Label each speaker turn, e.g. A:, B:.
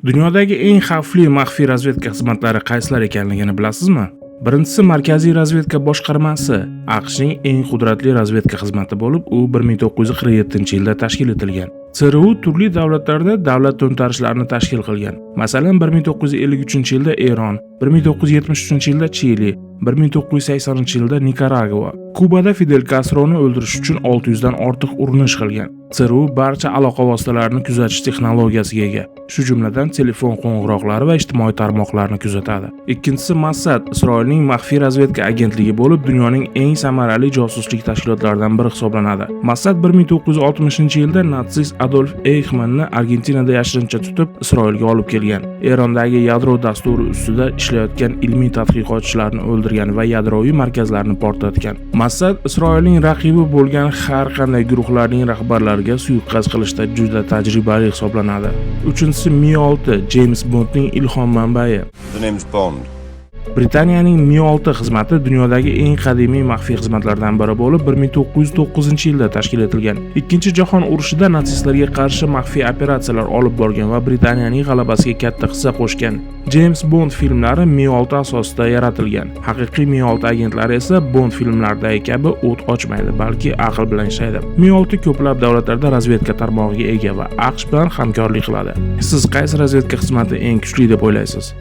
A: Dunyodagi eng xavfli maxfiy razvedka xizmatlari qaysilar ekanligini bilasizmi? Birinchisi Markaziy razvedka boshqarmasi, AQShning eng qudratli razvedka xizmati bo'lib, u 1947-yilda tashkil etilgan. CRU turli davlatlarda davlat to'ntarishlarini tashkil qilgan. Masalan, 1953-yilda Eron, 1973-yilda Chili, 1980-yilda Nikaragua. Kubada Fidel Kastroni o'ldirish uchun 600 dan ortiq urinish qilgan. CRU barcha aloqa vositalarini kuzatish texnologiyasiga ega. Shu jumladan telefon qo'ng'iroqlari va ijtimoiy tarmoqlarni kuzatadi. Ikkinchisi Mossad, Isroilning maxfiy razvedka agentligi bo'lib, dunyoning eng samarali josuslik tashkilotlaridan biri hisoblanadi. Mossad 1960-yilda natsist Adolf Eyxmanni Argentinada yashirincha tutib, Isroilga olib kelgan. Erondagi yadro dasturi ustida ishlayotgan ilmiy tadqiqotchilarni o'ldirgan va yadroviy markazlarni portlatgan. Mossad Isroilning raqibi bo'lgan har qanday guruhlarning rahbarlariga suiqasd qilishda juda tajribali hisoblanadi. Uchinchisi Mi-6, James Bondning ilhom manbai.
B: The name's Bond.
A: Britaniyaning Mi-6 xizmati dunyodagi eng qadimiy maxfiy xizmatlardan biri bo'lib, 1909-yilda tashkil etilgan. Ikkinchi jahon urushida natsistlarga qarshi maxfiy operatsiyalar olib borgan va Britaniyaning g'alabasiga katta hissa qo'shgan. James Bond filmlari Mi-6 asosida yaratilgan. Haqiqiy Mi-6 agentlari esa Bond filmlaridagi kabi o't ochmaydi, balki aql bilan ishlaydi. Mi-6 ko'plab davlatlarda razvedka tarmog'iga ega va AQSh bilan hamkorlik qiladi. Siz qaysi razvedka xizmati eng kuchli deb o'ylaysiz?